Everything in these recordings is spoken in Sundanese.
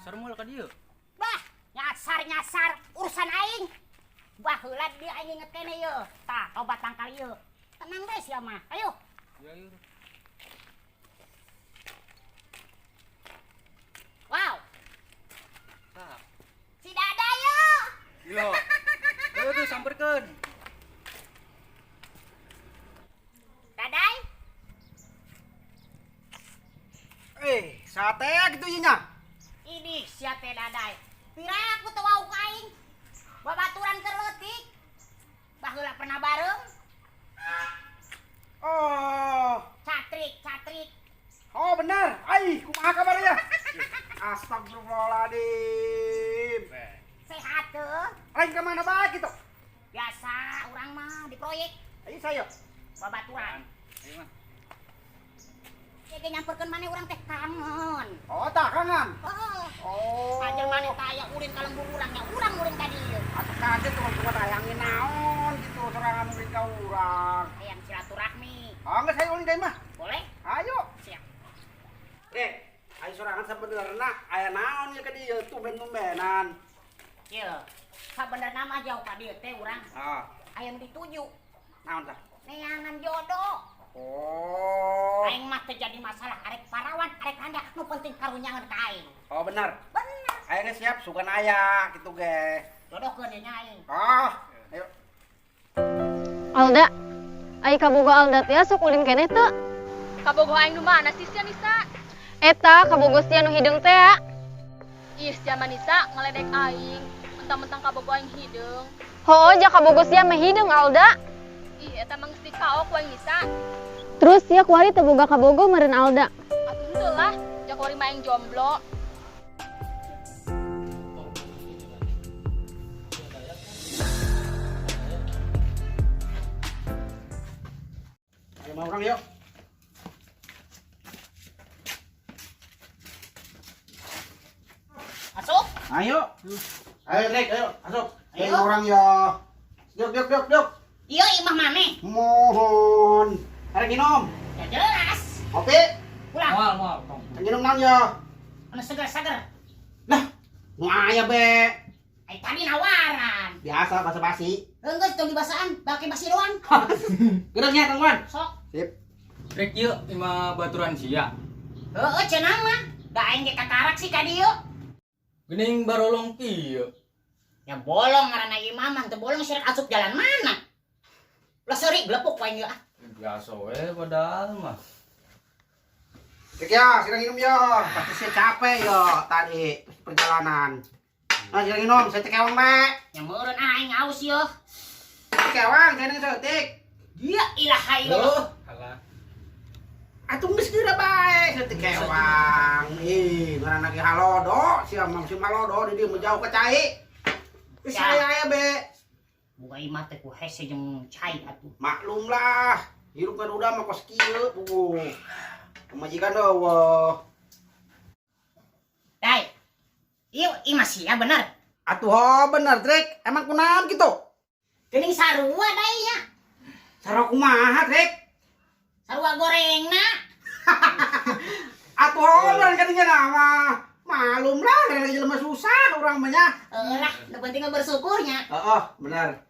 Nyasar moal ka dieu. Bah, nyasar-nyasar urusan aing. Baheula dia aing inget keneh ieu. Tah, obat tangkal ieu. Tenang deh sia mah. Ayo. Ya ayo. Wow. Tah. Si Dada yo. Yo. Ayo tuh samperkeun. Dadai. Sate gitu ieu nya. Ini sia teh Dadai. Pira aku teu wau ka aing. Babaturan keur leutik. Baheula pernah bareng. Oh. Catrik, catrik. Oh benar. Ai, kumaha kabarnya? Astagfirullahaladzim. Sehat tuh. Lain ke mana bae gitu? Biasa urang mah di proyek. Ayo saya. Babaturan. Ayo mah. Jadi nyamperkeun maneh urang teh kangen. Oh, tak kangen. Heeh. Oh. Aja maneh teh aya ulin ka lembur urang nya, urang ulin ka dieu. Atuh kaget tuh cuma hayangin naon gitu sorangan ulin ka urang. Hayang silaturahmi. Oh, geus hayu ulin deui mah. Boleh? Ayo. Siap. Dek, ayo sorangan sabenerna aya naon ieu ka dieu tumben-tumbenan. Ieu, sabenerna mah jauh ka dieu teh urang. Ah. Aya nu dituju. Naon tah? Neangan jodoh. Oh. Aing mah teu jadi masalah arek parawan, arek randa, nu penting karunyangan ka aing. Oh, benar. Bener. Aing geus siap sugan aya kitu ge. Jodohkeun ye nya aing. Ah, ayo. Alda, ai kabogo Alda teh sok ulin keneh teu? Kabogo aing nu mana sih sia Nisa? Eta kabogo sia nu hideung teh ya. Ih, sia mah Nisa ngaledek aing. Mentang-mentang kabogo aing hideung. Hooh, ja kabogo sia mah hideung Alda. Ih, eta mah geus dikaok ku aing Nisa. Terus sia kuari teu boga kabogo meureun Alda. Atuh henteu lah, ja kuari mah aing jomblo. Ayo mau urang yuk. Masuk. Ayo. Ayo, Dek, ayo, masuk. Ayo. Ayo urang ya. Duk, duk, duk, duk. Ieu imah maneh. Mohon. Arek minum. Ya jelas. Kopi. Ulah. Moal moal tong. Arek minum naon ya? Anu seger-seger. Lah, nu aya be. Ai tadi nawaran. Biasa basa-basi. Geus tong dibasaan, bake basi doang. Geus nya Kang Wan. Sok. Sip. Rek ieu imah baturan sia. Heeh, cenah mah. Da aing ge kakarak sih ka dieu. Geuning barolong kieu. Ya bolong ngaranna imah mah, teu bolong sirek asup jalan mana? Lah seuri glepuk wae ieu ah. Biasa we padahal mah. Rek ya, sirang minum ya. Pasti saya capek ya tadi perjalanan. Nah, sirang minum, saya kewang be. Ya meureun aing aus ieu. Kewang, saya nang saeutik. Dia ilaha illallah. Alah. Atuh geus geura bae, saeutik kewang. Ih, ngaranna ge halodo, sia mah si malodo di dieu mah jauh ka cai. Geus Ya. aya aya be. Buka imah teh ku hese jeung cai atuh. Maklum lah, hirup kan udah mah kos kieu puguh. Pemajikan eueuh. Dai. Ieu imah sia bener. Atuh ho bener, Trek. Emang kunaon kitu? Geuning sarua dai nya. Sarua kumaha, Trek? Sarua gorengna. Atuh ho bener kadinya nama. Malum lah, karena jelema susah urang mah nya. Heeh lah, nu penting mah bersyukurnya. Heeh, bener.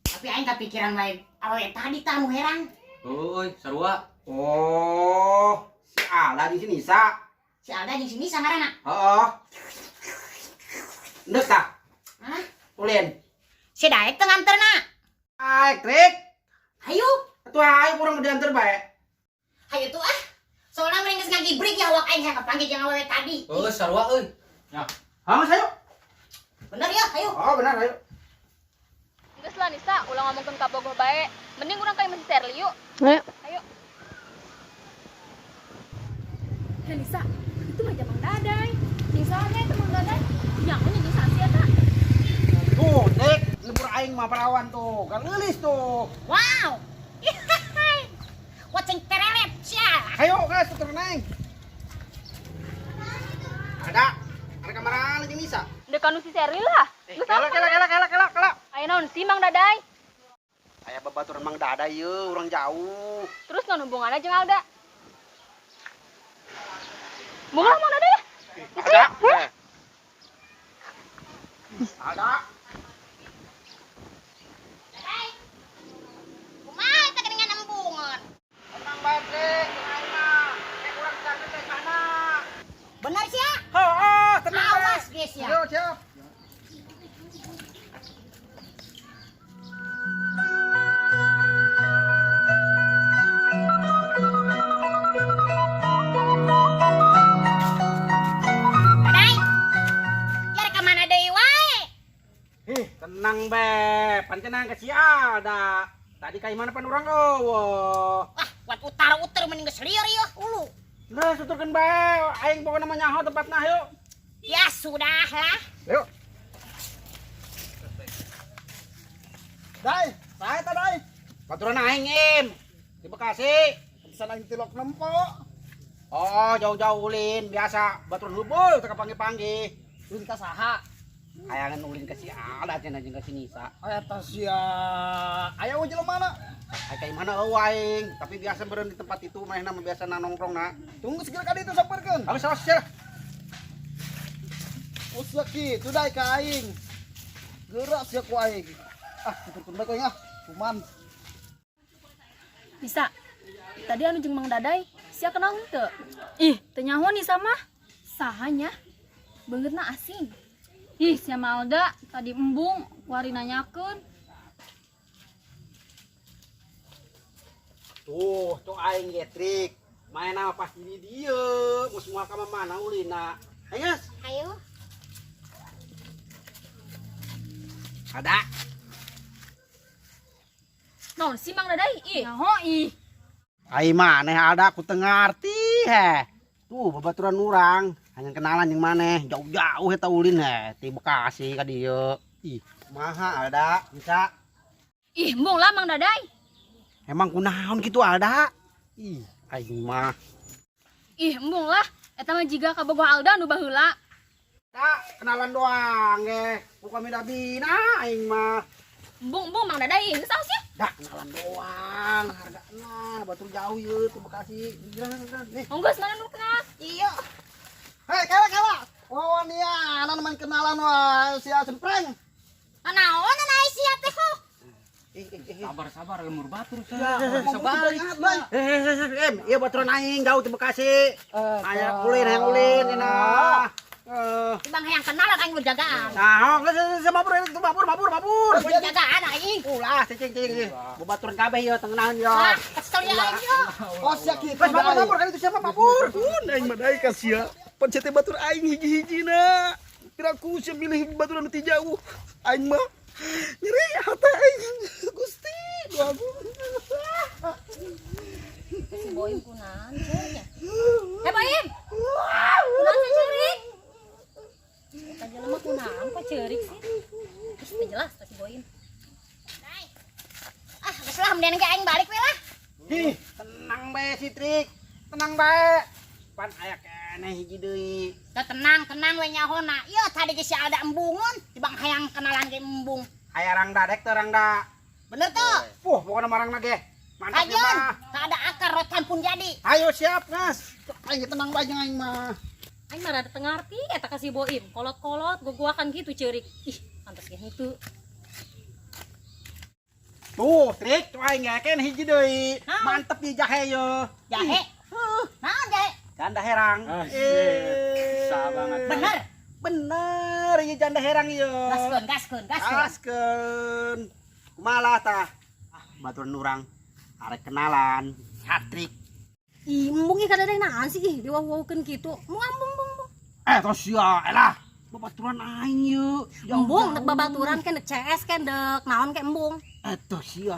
Tapi aing kepikiran wae awewe tadi tah nu herang. Euy, sarua. Oh, si Alda di sini Nisa. Si Alda jeung si Nisa ngaranna. Heeh. Ndek tah? Hah? Ulin. Si Daek teh nganterna. Aek, Trik. Hayu. Atuh ayo urang diantar bae. Hayu tuh ah. Soalna mending geus ngagibrik ya awak aing hayang kapanggih jeung awewe tadi. Heuh, sarua euy. Ya. Hah, Mas, ayo. Bener ya, hayu. Oh, benar, ayo. Geus lah Nisa, ulah ngomongkeun kabogoh bae. Mending urang ka imah si Serli yuk. Ayo. Ayo. Heh Nisa, itu mah Mang Dadai. Jeung saha eta Mang Dadai? Nyaho nya jeung saha sih eta? Tuh, Dik, lebur aing mah perawan tuh. Galeulis tuh. Wow. Waceng terelet sia. Ayo, guys, tutur neng. Ada. Ada kamaran jeung Nisa. Deuk ka nu si Serli lah. Geus Kela, kela, kela, kela, kela, kela. Aya naon sih Mang Dadai? Aya babaturan Mang Dadai ieu, urang jauh. Terus naon hubunganna jeung Alda? Bunga Mang Dadai ya? Ada. Ada. Dadai. Kumaha eta geuningan embungeun? Tenang bae, Trik. Aing mah. Kayak urang cangkeun teh mana. Bener sia? Heeh, tenang bae. Awas geus ya. Yo, siap. Dadai. Ya rek ka mana deui wae? Ih, tenang be, pancenang ke si Alda. Tadi ka imana pan urang eueuh. Wah, buat utar-utar mending geus lieur ieu ulu. Geus tuturkeun bae, aing pokona mah nyaho tempatna yuk. Ya sudah lah. Yuk. Dai, sae ta dai. Baturan aing im di Bekasi. Pesan aing tilok nempo. Oh, jauh-jauh ulin biasa baturan hubul teu kapanggih-panggih. Ulin ka saha? Hayangan ulin ke si Alda cenah jeung ka si Nisa. Aya ta sia. Aya we jelema mana? Ai ka imana eueuh aing, tapi biasa beureun di tempat itu manehna mah biasa nongkrongna. Tunggu segera ka ditu sampeurkeun. Habis awas sia. Usia kitu dai ka aing. Gerak sia ku aing. Ah, tuturkeun bae ku aing ah. Kuman. Nisa, tadi anu jeung Mang Dadai, sia kenal henteu? Ih, teu nyaho Nisa mah. Sahanya? Beungeutna asing. Ih, sia mah Alda tadi embung kuari nanyakeun. Tuh, tuh aing ge trik. Manehna mah pasti di dieu, geus moal ka mana ulina. Ayo, geus. Ayo. Ada. Naon sih Mang Dadai? Ih, nyaho ih. Ai maneh ada aku teu ngarti heh. Tuh babaturan urang, hanya kenalan jeung maneh, jauh-jauh eta ulin heh ti Bekasi ka dieu. Ih, kumaha Alda? Bisa. Ih, embung lah Mang Dadai. Emang kunaon kitu Alda? Ih, aing mah. Ih, embung lah. Eta mah jiga kabogoh Alda nu baheula. Tak kenalan doang ge. Ku kami dabina aing mah. Embung, embung Mang Dadai, geus ah sia. Dah kenalan doang, hargana batur jauh ieu ti Bekasi. Nih. Oh, geus mana nu kenal? Iya. Hei, kala kala. Wawan ya, anan main kenalan wah sia sempreng. Naon naik sia teh ho? Ih, ih, ih. Sabar-sabar lemur batur sia. Ya, Bisa balik. Eh, em, ieu baturan aing jauh ti Bekasi. Aya ulin, hayang ulin cenah. Eh, Bang hayang kenalan aing jagaan. nah, oh, geus geus mabur itu mabur mabur mabur. Jagaan aing. Ulah cicing cicing. Babaturan kabeh ieu tengenahan yo. Wah, kesel ya aing yo. Oh sia kitu. Geus mabur mabur kan itu siapa mabur? Pun aing mah dai ka sia. Pan sia teh batur aing hiji-hijina. Piraku sia milih baturan nu ti jauh. Aing mah nyeri hate aing. Gusti, doa aku. Si Boim kunaon ceurnya? Eh, Boim. Kunaon sih ceurik? Eta jelema kunaon kok ceurik sih? Ih, teu jelas teh si Boim. Ah, geus lah mendingan ge aing balik we lah. Ih, tenang bae si Trik. Tenang bae. Pan aya keneh hiji deui. Teu tenang, tenang we nyahona. Ieu tadi ge si Alda embungun, tibang hayang kenalan ge embung. Aya rangda dek teu rangda. Bener tuh. Puh, pokona marangna ge. Mantap ieu Kajeun, mah. tak ada akar rotan pun jadi. Ayo siap, Mas. Aing tenang bae jeung aing mah. Aing mah rada teu ngarti eta ka si Boim. Kolot-kolot gogoakan gitu ceurik. Ih, pantes ge henteu. Tuh, Trik, tuh aing ge keneh hiji deui. Mantep ieu jahe ye. Jahe. Naon jahe? Janda herang. Asik. Bisa banget. Bener. Bener ieu janda herang ieu. Gaskeun, gaskeun, gaskeun. Gaskeun. Kumaha tah? Ah, baturan urang arek kenalan. Satrik. Ih, embung ih kadadai naon sih ih diwaw-wawkeun kitu. Embung embung embung. Eh, tos sia, elah. Babaturan aing ieu. Embung dek babaturan ke dek CS ke dek naon ke embung. Atuh sia,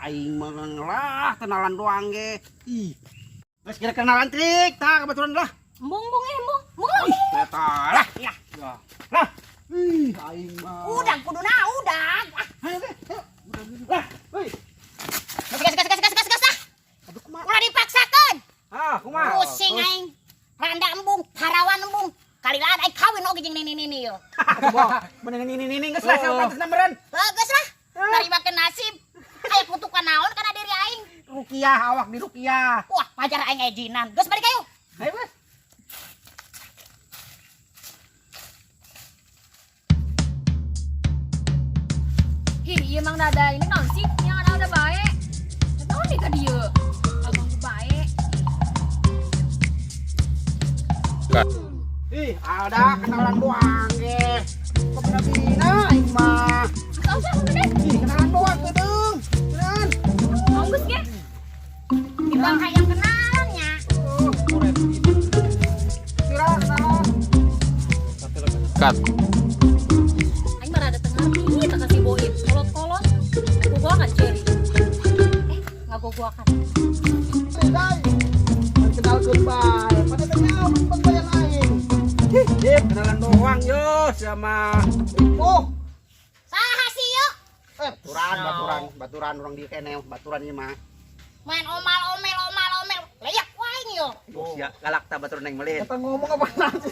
aing mah lah kenalan doang ge. Ih. Geus kira kenalan Trik, tah kabaturan lah. Embung embung eh embung. Embung lah. Ih, eta lah. Ya. Lah. Ih, aing mah. Udang kuduna udang. Ah, Ayo, teh, ayo. Lah, euy. gas gas gas gas gas gas ah. Aduh kumaha? Ulah dipaksakeun. Ah, kumaha? Pusing aing. Randa embung, parawan embung. Kalilaan aing kawin oge jeung nini-nini yo. Mendingan ini ini geus lah, saya pantes meureun. Bagus lah. Narimakeun nasib. Aya kutukan naon kana diri aing. Rukiah awak di rukiah. Wah, pajar aing ejinan. Geus balik ayo. Ayo, Bos. Iya Mang Dada, ini naon sih? Yang ada Alda bae. Teu naon di ka dieu. Abang bae. Ih, ada kenalan doang ge. Kok bina aing mah. Asal usah udah deh. Ih, kenalan doang kedeung. Kenalan. Mau geus ge. Ibang hayang kenalannya. Oh, kira kenalan. Cut. Aing mah rada teu ngarti teh ka si Boim. Kolot-kolot. Gogoakan ceri. Eh, ngagogoakan. Dai. Kenalkeun bae. Pada teh nyaho bayan aing. Ih, kenalan doang yo sama. Oh, Saha sih yuk? eh, baturan, baturan, baturan orang di kene, baturan ieu mah. Main omal omel omal omel. Leyak wae yo. Oh, sia galak ta batur neng melin. Kita ngomong apa nanti?